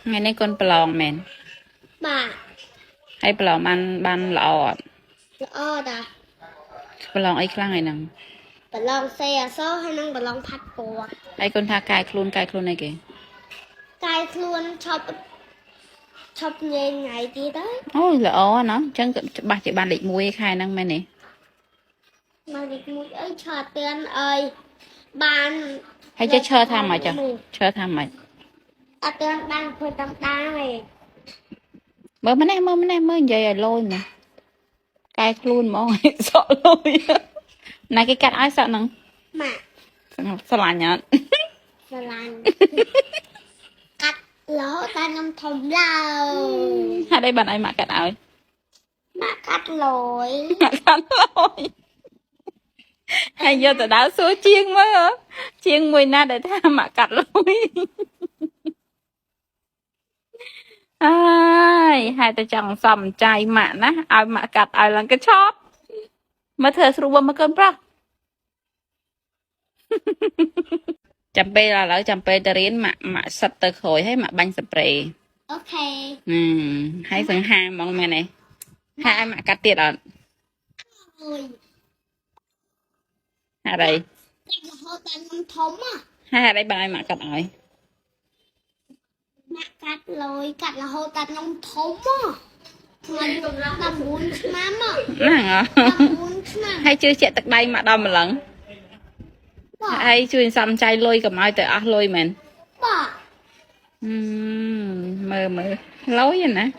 ថ្ងៃនេះកូនប្រឡងមែន? បាទ។ ហើយប្រឡងបានល្អអត់? ល្អតា។ ប្រឡងអីខ្លះថ្ងៃហ្នឹង? ប្រឡងសេអសហើយនិងប្រឡងផាត់ពណ៌។ ហើយកូនថាកែខ្លួនកែខ្លួនអីគេ? កែខ្លួនឈប់ឈប់ញ៉ៃញ៉ៃទៀតហើយ។ អូយល្អណាស់អញ្ចឹងច្បាស់ជាបានលេខ1ខែហ្នឹងមែនទេ? មកលេខមួយអីឆើទៀនអីបាន។ ហើយចេះឈើថាម៉េចចឹងឈើថាម៉េច? អត់ទាន់បានធ្វើតាមដានទេ។ មើលម្នេះមើលម្នេះមើលនិយាយឲ្យលយមកកែខ្លួនហ្មងសក់លយណាគេកាត់ឲ្យសក់ហ្នឹង? ម៉ាក់។ ស្រឡាញ់អត់? ស្រឡាញ់កាត់រហូតដល់ខ្ញុំធំឡើង ហេតុអីបានឲ្យម៉ាក់កាត់ឲ្យ? ម៉ាក់កាត់លយ។ ម៉ាក់កាត់លយហើយយកទៅដើរសួរជាងមើលជាងមួយណាដែលថាម៉ាក់កាត់លយអើយហេតុតែចង់សំចៃម៉ាក់ណាឲ្យម៉ាក់កាត់ឲ្យឡើងកញ្ឆប់មកធ្វើស្រួលមកកូនប្រុសចាំពេលឥឡូវចាំពេលទៅរៀនម៉ាក់ម៉ាក់សិតទៅក្រោយហើយម៉ាក់បាញ់ស្ប្រេ។ OK។ ហឹមហើយសង្ហាហ្មងមែនទេហើយឲ្យម៉ាក់កាត់ទៀតអត់? អូយ។ ហេតុអី? កាត់រហូតដល់ខ្ញុំធំហ៎។ ហេតុអីបានឲ្យម៉ាក់កាត់ឲ្យ? ម៉ាក់កាត់លយកាត់រហូតដល់ខ្ញុំធំហ៎ថ្ងៃ19ឆ្នាំហ៎។ ហ្នឹងហ៎? 19ឆ្នាំ។ ហើយជឿជាក់ទឹកដៃម៉ាក់ដល់ម្លឹង? បាទ។ ហើយជួយសំចៃលុយកុំឲ្យទៅអស់លុយមែន? បាទ។ ហឹមមើលមើលលុយណា។